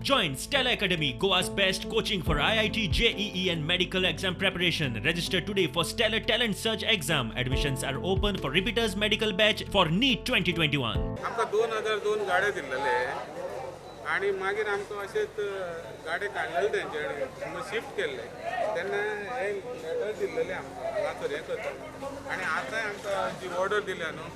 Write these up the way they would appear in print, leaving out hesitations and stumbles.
Join Stella Academy, Goa's best coaching for IIT, JEE and medical exam preparation. Register today for Stellar Talent Search exam. Admissions are open for repeaters medical batch for NEET 2021. आमकां 2002 गाडे दिल्लेले आनी मागीर आमकां अशेंच गाडे काडलेले तेंच्यानी shift केल्ले तेन्ना हे लेटर दिल्लेले आमकां हांगासर हें करता आनी आतांय आमकां जी ऑर्डर दिल्या न्हू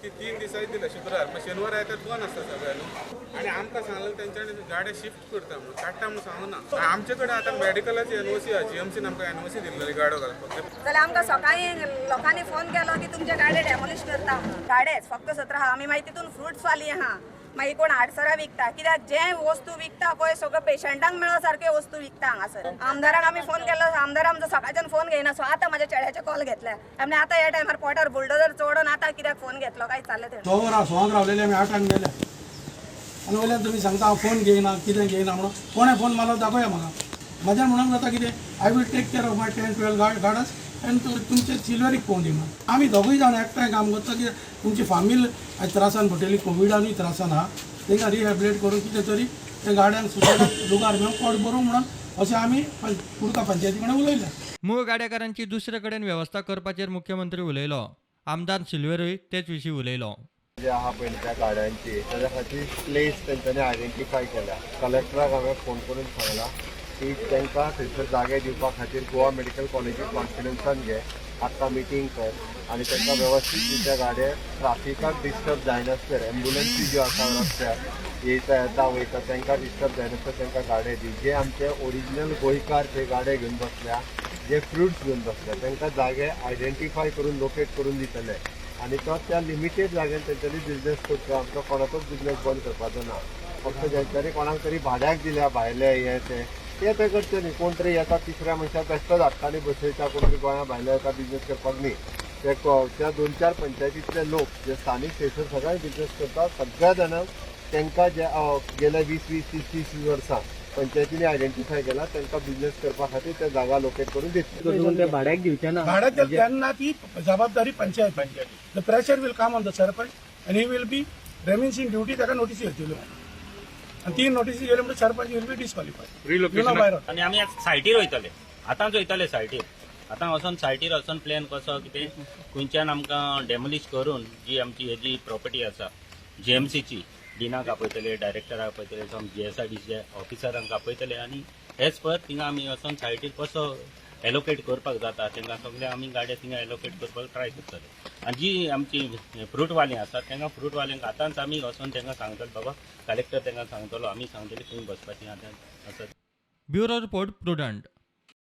ती 3 दिसांनी दिल्या शुक्रार मागीर शेनवार आयतार बंद आसता सगळें न्हू आनी आमकां सांगलें तेंच्यांनी गाडे शिफ्ट करता म्हणून काडटा म्हणून सांगूना. आमचे कडेन आतां मेडिकलाची एनओसी आसा, जीएमसीन आमकां एनओसी दिल्लेली गाडो घालपाक. जाल्यार आमकां सकाळीं लोकांनी फोन केलो की तुमचे गाडे डेमोलिश करता म्हणून. गाडेच फक्त 17 आहा, आमी मागीर तितून फ्रुट्स वाली आहा, मागीर कोण आडसरां विकता, कित्याक जे वस्तू विकता पळय सगळ्यो पेशंटांक मेळो सारक्यो वस्तू विकता हांगासर. आमदाराक आमी फोन केलो, आमदार आमचो सकाळच्यान फोन घेयना, सो आतां म्हाज्या चेड्याचे कॉल घेतले आमी आतां ह्या टायमार पोटार बुलडोजर चडोवन आतां कित्याक फोन घेतलो काय चाललें तें. 100 वरां 100 रावलेले आमी 8 गेले आनी वयल्यान तुमी सांगता हांव फोन घेयना कितें घेयना म्हणून. कोणें फोन मारलो दाखोवया म्हाका. म्हज्यान म्हणूंक जाता कितें, I will take care of my 10-12 guards आनी तुमचे सिल्वरीक पळोवन दी म्हणून. आमी दोगूय जाण एकठांय काम करता कित्याक तुमची फामील आयज त्रासान पडटली, कोविडानूय त्रासान आहा, तांकां रिहेबिलेट करून कितें तरी त्या गाड्यांक सुद्दां लुगार घेवन पोट भरूंक म्हणून अशें आमी कुडका पंचायती कडेन उलयलें. मूळ गाडेकारांची दुसरे कडेन वेवस्था करपाचेर मुख्यमंत्री उलयलो. आमदार सिल्वेरूय तेच विशीं उलयलो. जे आहा पळय त्या गाड्यांची ताच्या खातीर प्लेस तेंच्यांनी आयडेंटिफाय केल्या. कलेक्टराक हांवें फोन करून सांगलां की तांकां थंयसर जागे दिवपा खातीर गोवा मेडिकल कॉलेजीक कॉन्फिडन्सान घे, आत्तां मिटींग कर आनी तांकां वेवस्थीत त्या गाडये ट्राफिकाक डिस्टर्ब जायनासतना एम्बुलन्सी ज्यो आसा रस्त्यार येता येता वयता तांकां डिस्टर्ब जायनासतना तांकां गाडये दी. जे आमचे ओरिजिनल गोंयकार थंय गाडये घेवन बसल्या, जे फ्रुट्स घेवन बसल्या तांकां जागे आयडेंटिफाय करून लोकेट करून दितले आनी तो त्या लिमिटेड जाग्यान तेंच्यांनी बिजनेस करचो. आमकां कोणाचोच बिजनेस बंद करपाचो ना. फक्त जेंच्यांनी कोणाक तरी भाड्याक दिल्या भायले हे ते ते ते करचे न्ही. कोण तरी येता तिसऱ्या मनशाक बेश्टोच हाडटा आनी बसयता, कोण तरी गोंया भायले येता बिजनेस करपाक न्ही. ते त्या 2-4 पंचायतींतले लोक जे स्थानीक थंयसर सगळे बिजनेस करता सगळ्या जाणांक तांकां जे गेल्या 20-20, 30-30 वर्सां पंचायतींनी आयडेंटिफाय केला तांकां बिजनेस करपा खातीर ते जागा लोकेट करून दितले. भाड्याक दिवचे ना, भाड्याक दिले तेन्ना ती जबाबदारी panchayat. The pressure will come on the sarpanch आनी he will be remiss in duty. ताका नोटीसी येतल्यो आनी 3 नोटीसी येयल्यो म्हणटकीर सरपंच will be disqualified. आनी आमी आतां सायटीर वयतले, आतांच वयतले सायटीर. आतां वचोन सायटीर वचोन प्लॅन कसो कितें खंयच्यान आमकां डेमोलिश करून जी आमची हेजी प्रॉपर्टी आसा जीएमसीची, डिनाक आपयतले, डायरेक्टराक आपयतले, सम जीएसआयडीच्या ऑफिसरांक आपयतले आनी एज पर थिंगा आमी वचोन सायटीर कसो एलोकेट करपाक जाता तांकां सगळे आमी गाडये थिंगा एलोकेट करपाक ट्राय करतले. आनी जी आमची फ्रूटवाली आसात तांकां फ्रूटवाल्यांक आतांच आमी वचोन तांकां सांगतले, बाबा कलेक्टर तांकां सांगतलो, आमी सांगतले खंय बसपाची आतां आसा. Bureau report, Prudent.